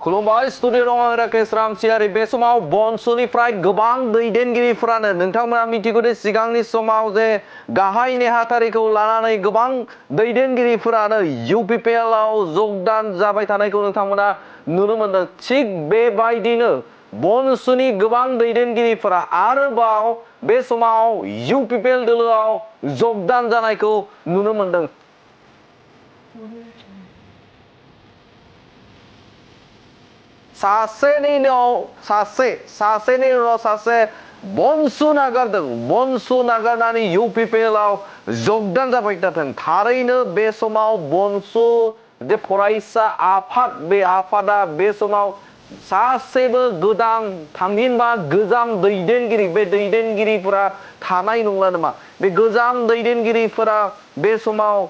खुलुमबाय स्टुडिअ'आव आं राकेश रामसियारि बे समाव बनसुनिफ्राय गोबां दैदेनगिरिफोरानो नोंथांमोना मिथिगौ दे सिगांनि समाव जे गाहाय नेहाथारिखौ लानानै गोबां दैदेनगिरिफोरानो UPPL आव जगदान जाबाय थानायखौ नोंथांमोना नुनो मोनदों थिग बेबायदिनो बनसुनि गोबां दैदेनगिरिफोरा आरोबाव बे समाव UPPL दोलोआव जगदान जानायखौ नुनो मोनदों सासेनि उनाव सासे बनसु नागारदों बनसु नागारनानै UPPL आव जगदान जाबाय थादों थारैनो बे समाव बनसु जे फरायसा आफाद बे आफादा बे समाव सासेबो गोदान थामहिनबा गोजाम दैदेनगिरि बे दैदेनगिरिफोरा थानाय नंला नामा बे गोजाम दैदेनगिरिफोरा बे समाव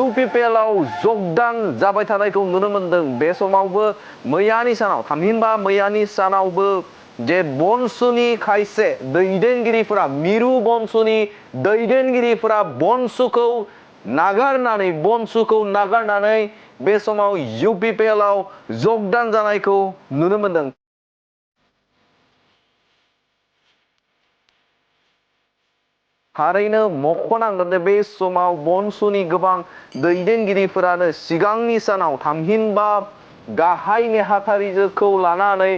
UPPL आव जगदान जाबाय थानायखौ नुनो मोनदों बे समावबो मैयानि सानाव थामहिनबा मैयानि सानावबो जे बनसुनि खायसे दैदेनगिरिफोरा मिरु बनसुनि दैदेनगिरिफोरा बनसुखौ नागारनानै बे समाव UPPL आव जगदान जानायखौ नुनो मोनदों थारैनो मख'नांगोन जे बे समाव बनसुनि गोबां दैदेनगिरिफोरानो सिगांनि सानाव थामहिनबा गाहाय नेहाथारिखौ लानानै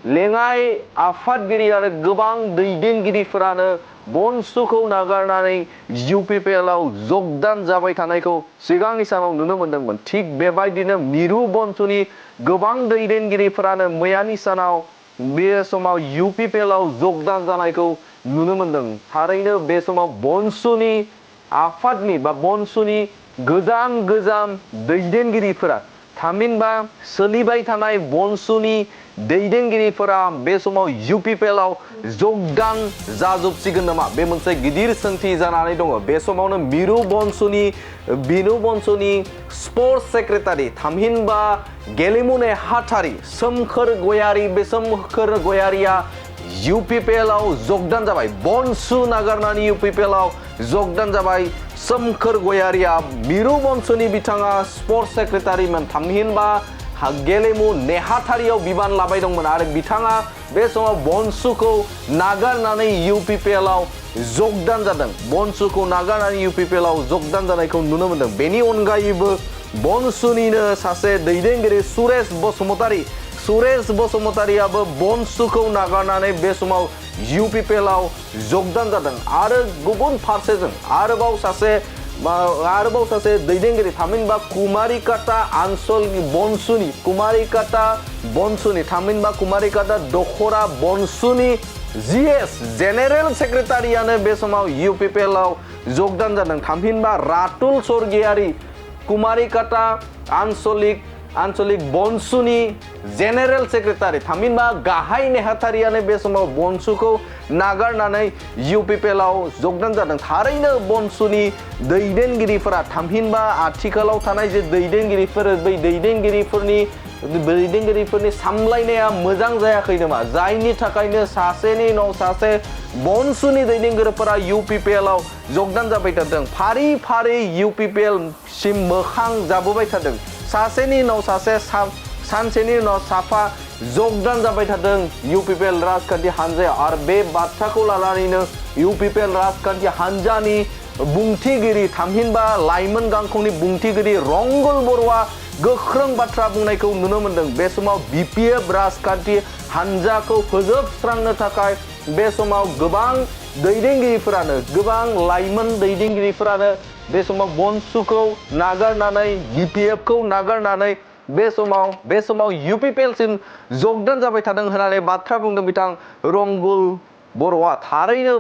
लेङाइ आफादगिरि आरो गोबां दैदेनगिरिफोरानो बनसुखौ नागारनानै UPPL आव जगदान जाबाय थानायखौ सिगांनि सानाव नुनो मोनदोंमोन थिग बेबायदिनो मिरु बनसुनि गोबां दैदेनगिरिफोरानो मैयानि सानाव बे समाव UPPL आव जगदान जानायखौ नुनो मोनदों थारैनो बे समाव बनसुनि आफादनि बा बनसुनि गोजाम दैदेनगिरिफोरा थामहिनबा सोलिबाय थानाय बनसुनि दैदेनगिरिफोरा बे समाव UPPL आव जगदान जाजोबसिगोन नामा बे मोनसे गिदिर सोंथि जानानै दङ बे समावनो मिरु बनसुनि स्पर्ट्स सेक्रेटारि थामहिनबा गेलेमु नेहाथारि सोमखोर गयारि बे सोमखोर गयारिया UPPL आव जगदान जाबाय बनसु नागारनानै UPPL आव जगदान जाबाय सोमखोर गयारिया मिरु बनसुनि बिथाङा स्पर्ट्स सेक्रेटारिमोन थामहिनबा गेलेमु नेहाथारियाव बिबान लाबाय दंमोन आरो बिथाङा बे समाव बनसुखौ नागारनानै UPPL आव जगदान जादों बनसुखौ नागारनानै UPPL आव जगदान जानायखौ नुनो मोनदों बेनि अनगायैबो बनसुनिनो सासे दैदेनगिरि सुरेश बसुमतारियाबो बनसुखौ नागारनानै बे समाव UPPL आव जगदान जादों आरो गुबुन फारसेजों आरोबाव सासे दैदेनगिरि थामहिनबा कुमारिकाटा आनसलिक बनसुनि थामहिनबा कुमारिकाटा दख'रा बनसुनि GS जेनेरेल सेक्रेटारियानो बे समाव UPPL आव जगदान जादों थामहिनबा रातुल स्वर्गियारि कुमारिकाटा आनसलिक बनसुनि जेनेरेल सेक्रेटारि थामहिनबा गाहाय नेहाथारियानो बे समाव बनसुखौ नागारनानै UPPL आव जगदान जादों थारैनो बनसुनि दैदेनगिरिफोरा थामहिनबा आथिखालाव थानाय जे दैदेनगिरिफोर बै दैदेनगिरिफोरनि सामलायनाया मोजां जायाखै नामा जायनि थाखायनो सासेनि उनाव सासे बनसुनि दैदेनगिरिफोरा UPPL आव जगदान जाबाय थादों फारि UPPL सिम मोखां जाबोबाय थादों सासेनि उनाव सासे सानसेनि उनाव साफा जगदान जाबाय थादों UPPL राजखान्थि हान्जायाव आरो बे बाथ्राखौ लानानैनो UPPL राजखान्थि हान्जानि बुंथिगिरि थामहिनबा लाइमोन गांखंनि बुंथिगिरि रंगल बर'आ गोख्रों बाथ्रा बुंनायखौ नुनो मोनदों बे समाव BPF राजखान्थि हान्जाखौ फोजोबस्रांनो थाखाय बे समाव गोबां गोबां लाइमोन दैदेनगिरिफोरानो बे समाव बनसुखौ नागारनानै BPF खौ नागारनानै बे समाव UPPL सिम जगदान जाबाय थादों होननानै बाथ्रा बुंदों बिथां रंगुल बर'आ थारैनो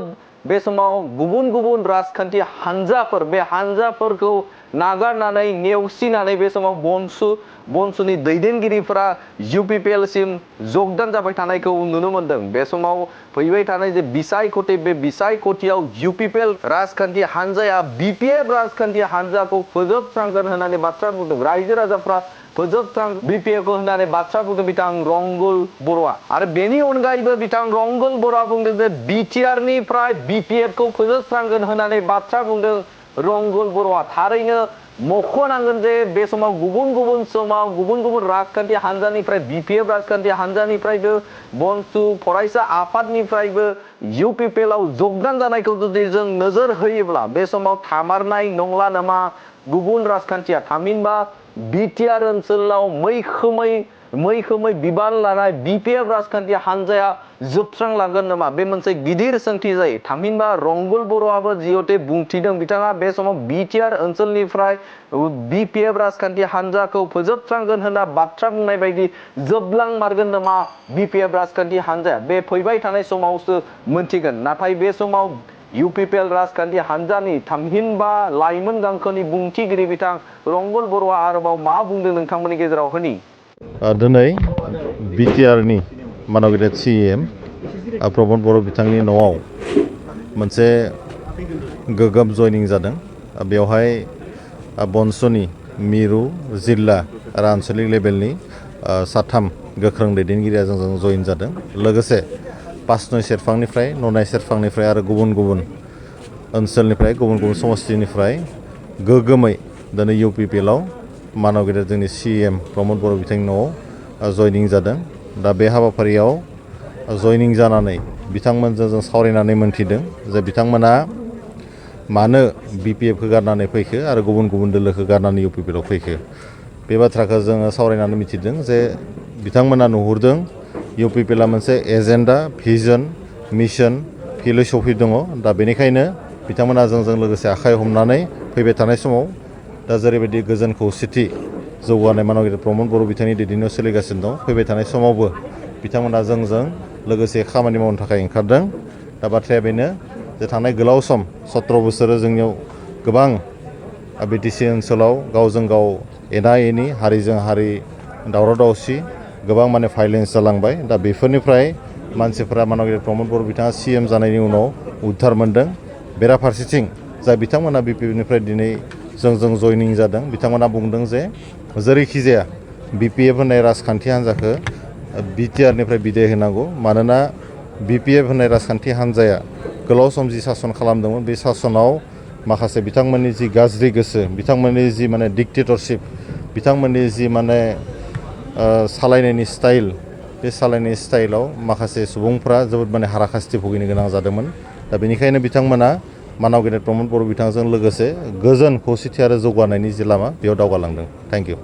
बे समाव गुबुन राजखान्थि हान्जाफोर बे हान्जाफोरखौ नागारनानै नेवसिनानै बे समाव बनसुनि दैदेनगिरिफोरा UPPL सिम जगदान जाबाय थानायखौ नुनो मोनदों बे समाव फैबाय थानाय जे बिसायख'थि बे बिसायख'थियाव UPPL राजखान्थि हान्जाया BPF राजखान्थि हान्जाखौ फोजोबस्रांगोन होननानै बाथ्रा बुंदों रायजो राजाफ्रा फोजोबस्रां BPF खौ होननानै बाथ्रा बुंदों बिथां रंगुल बर'आ आरो बेनि अनगायैबो बिथां रंगुल बर'आ बुंदों जे BTR निफ्राय BPF खौ फोजोबस्रांगोन होननानै बाथ्रा बुंदों रंगल बर'आ थारैनो मख'नांगोन जे बे समाव गुबुन गुबुन समाव गुबुन गुबुन राजखान्थि हान्जानिफ्राय BPF राजखान्थि हान्जानिफ्रायबो बनसु फरायसा आफादनिफ्रायबो UPPL आव जगदान जानायखौ जुदि जों नोजोर होयोब्ला बे समाव थामारनाय नंला नामा गुबुन राजखान्थिया थामहिनबा बिटिआर ओनसोलाव मैखोमै बिबान लानाय BPF राजखान्थि हान्जाया जोबस्रांलांगोन नामा बे मोनसे गिदिर सोंथि जायो थामहिनबा रंगल बर'आबो जिहते बुंथिदों बिथाङा बे समाव बिटिआर ओनसोलनिफ्राय BPF राजखान्थि हान्जाखौ फोजोबस्रांगोन होनना बाथ्रा बुंनाय बायदि जोबलांमारगोन नामा BPF राजखान्थि हान्जाया बे फैबाय थानाय समावसो मोनथिगोन नाथाय बे समाव UPPL राजखान्थि हान्जानि थामहिनबा लाइमोन गांखोनि बुंथिगिरि बिथां रंगल बर'आ आरोबाव मा बुंदों नोंथांमोननि गेजेराव होनि दिनै बिटिआरनि मानाव गेदेर CM प्रमद बर' बिथांनि न'आव मोनसे गोगोम जयनिं जादों बेवहाय बनसुनि मिरु जिल्ला आरो आनसलिक लेभेलनि साथाम गोख्रों दैदेनगिरिया जोंजों जयेन जादों लोगोसे 5 नय सेरफांनिफ्राय 9 नय सेरफांनिफ्राय आरो गुबुन गुबुन ओनसोलनिफ्राय गुबुन गुबुन समस्तिनिफ्राय गोगोमै दिनै UPPL आव मानाव गेदेर जोंनि CM प्रमद बर' बिथांनि न'आव जयनिं जादों दा बे हाबाफारियाव जयनिं जानानै बिथांमोनजों जों सावरायनानै मोनथिदों जे बिथांमोना मानो BPF खौ गारनानै फैखो आरो गुबुन गुबुन दोलोखौ गारनानै UPPL आव फैखो बे बाथ्राखौ जोङो सावरायनानै मिथिदों जे बिथांमोना नुहुरदों UPPL आ मोनसे एजेन्डा भिजन मिशन फिलसफि दङ दा बेनिखायनो बिथांमोना जोंजों लोगोसे आखाइ हमनानै फैबाय थानाय समाव दा जेरैबायदि गोजोन खौसेथि जौगानाय मानव गेदेर प्रमद बर' बिथांनि दैदेननायाव सोलिगासिनो दं फैबाय थानाय समावबो बिथांमोना जोंजों लोगोसे खामानि मावनो थाखाय ओंखारदों दा बाथ्राया बेनो जे थांनाय गोलाव सम 17 बोसोर जोंनियाव गोबां BTC ओनसोलाव गावजों गाव एना एनि हारिजों हारि दावराव दावसि गोबां माने भायलेन्स जालांबाय दा बेफोरनिफ्राय मानसिफोरा मानव गेदेर प्रमद बर' बिथाङा CM जानायनि उनाव उद्धार मोनदों बेराफारसेथिं जाय बिथांमोना BPF दिनै जों जयनिं जादों बिथांमोना बुंदों जे जेरैखि जाया BPF होननाय राजखान्थि हान्जाखौ बिटिआरनिफ्राय बिदाय होनांगौ मानोना BPF होननाय राजखान्थि हान्जाया गोलाव सम जि सासन खालामदोंमोन बे सासनाव माखासे बिथांमोननि जि गाज्रि गोसो बिथांमोननि जि माने डिक्टेटरशिप बिथांमोननि जि माने सालायनायनि स्टाइल बे सालायनाय स्टाइलाव माखासे सुबुंफ्रा जोबोद माने हाराखास्ति भुगिनो गोनां जादोंमोन दा बेनिखायनो बिथांमोना मानाव गेदेर प्रमद बर' बिथांजों लोगोसे गोजोन खौसेथि आरो जौगानायनि जि लामा बेयाव दावगालांदों थेंक इउ